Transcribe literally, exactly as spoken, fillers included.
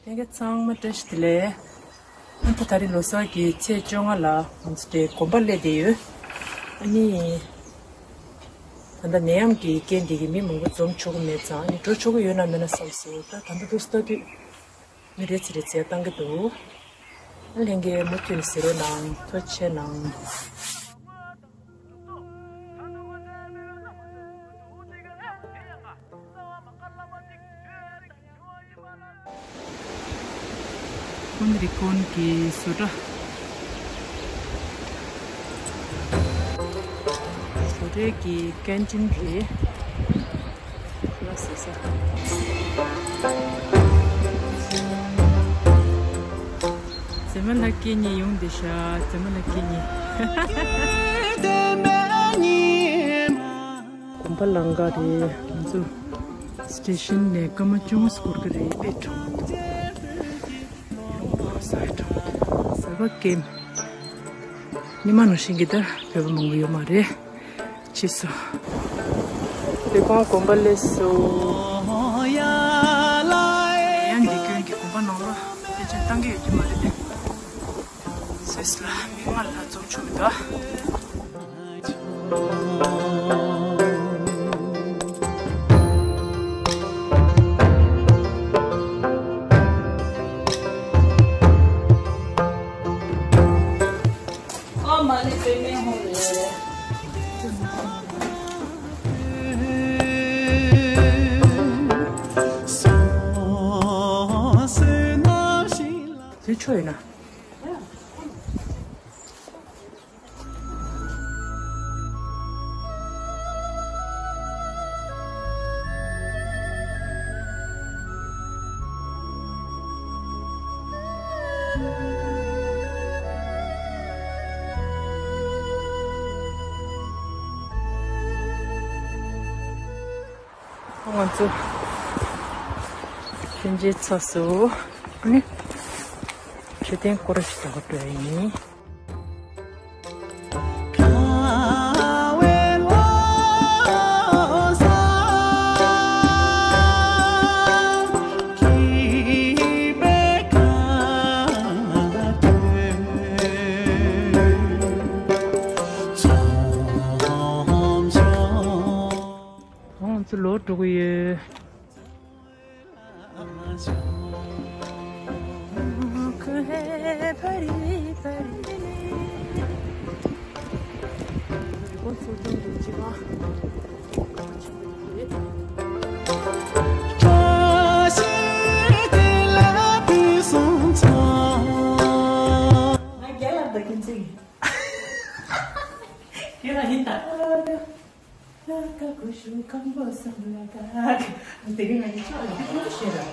ལྷན་རྒྱས་ཚང་མ་བཀྲ་ཤིས་བདེ་ལེགས། ཨ་ད་ད་རེས་ལོ་གསར་གྱི་ཚེས་བཅོ་ལྔ་ལ་ང་ཚོ་དེ་དགོན་པ་སླེབས་བསྡད་ཡོད། ཨ་ནི། ད་ལྟ་ནད་ཡམས་ཀྱི་རྐྱེན་འདི་གིས་མི་མང་པོ་འཛོམས་ཆོག་གི་མེད་ཙང་ཨ་ནི་འགྲོ་ཆོག་གི་ཡོད་ན་མེད་ན་བསམ་སོང་། ད་ད་ལྟ་དུ་ལྟ་དུས་མི་རེ་ཚེ་རེ་ཚེ་བཏང་གི་འདུག་ཨ་ལྷན་རྒྱས་མུ་མཐུད་ནས་གཟིགས་རོགས་གནང་། ཐུགས་རྗེ་གནང་། ཀུན་རི་ཀོན་གྱི་བཟོ་གྲྭ། བཟོ་གྲྭའི་གི་ཀན་ཊིན་རེད། ལ་ཟེར་ས། མཛེས་མ་ལྷ་སྐྱིད་གཉིས་ཡོང་བསྡད་ཤག་མཛེས་མ་ལྷ་སྐྱིད་གཉིས། དགོན་པ་ལམ་ཁ་རེད། ང་ཚོ་སི་ཊེ་ཤན་ནས་སྐར་མ་བཅོ་ལྔ་འགོར་གི་རེད། དཔེ་གྲོང་། གཟའ་པ་ཀེམ། ཉི་མ་ནང་བཞིན་གྱི་ད་བོད་པ་མང་པོ་ཡོད་མ་རེད། ཕྱིས་སུ། དེ་ཁོང་དགོན་པ་སླེབས་སོང་། ཡང་འདི་ཀུན་གྱི་དགོན་པ་ནང་ལ་དཔེ་ཆ་བཏང་གི་ཡོད་ཀྱི་མ་རེད་དེ། སུད་སི་ལ་མི་མང་ལ་འཛོམས་ཆོག་མི་འདུག་ཨ་མ་ནི་པེ་མེ་ཧོང་རེད། དུས་ཆོ་ཡོད་ན། ང་ཚོ་གཤིན་རྗེ་ཚོགས་སུ་ནི་མཆོད་རྟེན་སྐོར་ཞིག་དགོས་པ་ཡིན། ང་ཚོ་ལོག་འགྲོ་གི་ཡོད། རྒྱ་ལ་ད་ཁྱིམ་མཚེས་ཡིན། དེ་ལ་ཡིན་ད། ཀ་ཀུ་ཤུ་ཁམ་བུ་སམ་ལ་ཀ། དེ་རིང་ང་ཡི་ཕྱོགས་ལ་ཁུ་ཤེས་ར།